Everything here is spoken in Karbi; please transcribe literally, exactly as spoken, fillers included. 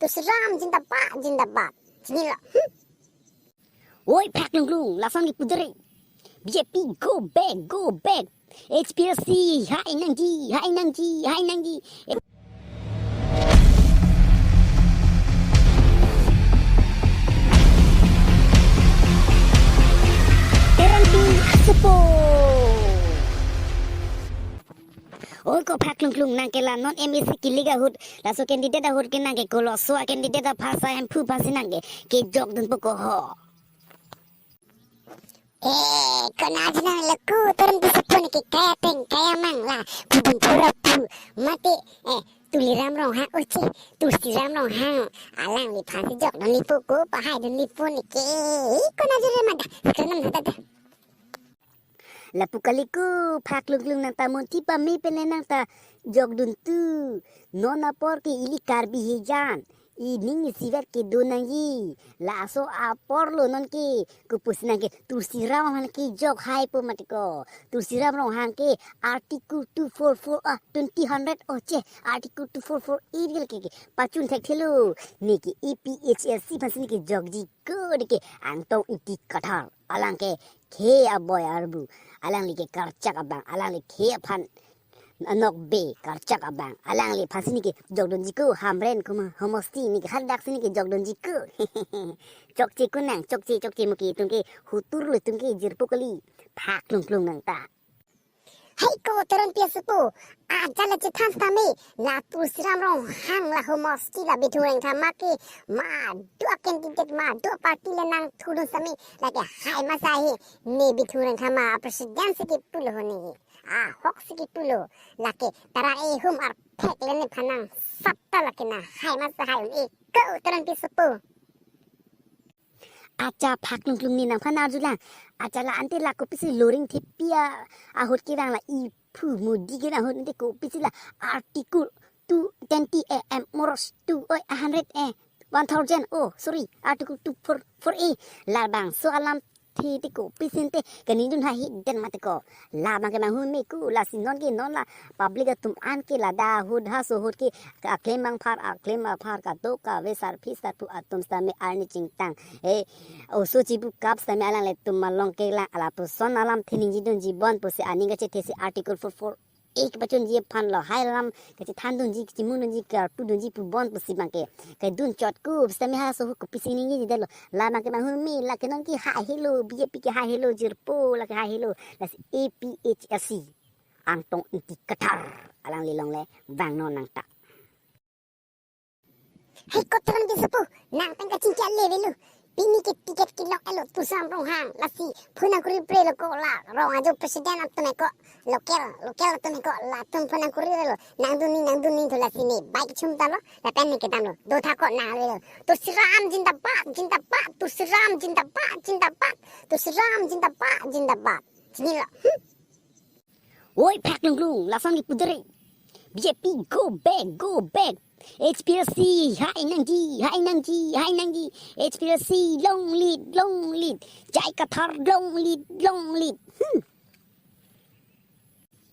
Tulsiram jindabad, jindabad. Chinilo. Hmm. Oi, phak lung lung, lason ke pudere. B J P go back, go back. H P L C, hai nangji, hai nangji, hai nangji. Teronpi asopo. Oi ko phak lung lung, nang ke la non M A C kilik ahut, laso candidate ahut ke nang ke kolo, so a candidate aphan sa Hemphu aphan si nang ke kejok dunpo ko ho. Eh, konat nang lo ko, Teronpi asopo neke kaya teng, kaya mang la, pubun pura pu, mate, eh, Tuliram Ronghang, oche, Tulsiram Ronghang, alangliphan si jok dunlipo ko, pahai dunlipo neke, eh, konat jure mada, sekarang mada da. Lapu kali ko, phak lung lung, nang ta monti pame pen le nang ta jok dun tu. Non apor ke ili Karbi hijan. Ining isivet kedo nangji. Laso apor lo non ke. Kopusi nang ke Tulsiram Ronghang kejok haipo mati ko. Tulsiram Ronghang ke Article two four four, ah, twenty hundred, oche. Article two four four A ke, ke, ke pachun thekthelo. Neke A P H L C aphan si neke jokji ko neke Angtong Ingti Kathar. Alang ke khei aboi arbu, alangli ke karchak abang, alangli khei aphan anok be karchak abang, alangliphan si neke jok dunji ko, Hamren kuma homosti neke hadak si neke jok dunji ko. Chokche ko nang, chokche, chokche mo ke itum ke hutur lo, itum ke jirpo kali. Phak lung lung nang ta. Hai ko Teronpi asopo, ajat le chethan tame, la Tulsiram Ronghang la homosti la Bithung Rengkhama ke, madu a candidate, madu a party le nangthu dun tame, lake hai masa he, ne Bithung Rengkhama president si kepulo ho ne, ahok si kepulo, lake tarak ehum arphek le nephan nangsap ta lake na, hai masa hai un e ko Teronpi asopo. Acha phak lung lung, ne nangphan arjulang. Acha la ante la kopisi Loringthepi ahut kevang la iphu Modi kevang ahut ante kopisi la Article two twenty A M moros two oi a hundred, eh, one thousand, oh, sorry, Article two four four A. Labangso alam the te kopisi ante kaningdun ha hidden mati ko. Labang ke manghun me ko, lasi non ke non la public atum an ke ladak ahut ha so ahut ke aklem abang apar, aklem apar kadokave sarpi sarpo atum sitame arni chingtang, eh, oso chibu kap sitame alanglitum malong kelang, lapuson alamthe ningjedunji bon pusi aning kachethe si Article four four A kepachunji aphan lo, hai alam kachethan dunji, kachimun dunji, karpu dunji pu bon pusi abang ke kedun chot ko, sitame ha so ahut kopisi ningjedetlo. Labang ke manghun me, lake non ke hai helo, B J P ke hai helo, jirpo lake hai helo. Lasi A P H L C, Angtong Ingti Kathar, alangli along le vangnon nang ta. Hai ko Teronpi asopo, nang pen kachingki ale avelo. Pini ke ticket kelong-etlo Tulsiram Ronghang, lasi phone nangkuri prelo ko la rong ajo president atum he ko, local, local atum he ko, latum phone nangkuri avelo. Nangdun ni, nangdun ni thu, lasi ne bike chum talo, lapen ne kedamlo. Do tha ko nang avelo. Tulsiram jindabad, jindabad, Tulsiram jindabad, jindabad, Tulsiram jindabad, jindabad. Chinilo. Hmm. Oi, phak lung lung, lason ke pudere. B J P go back, go back. H P L C, hai nangji, hai nangji, hai nangji. H P L C, long live, long live. J I Kathar, long live, long live. Hmm.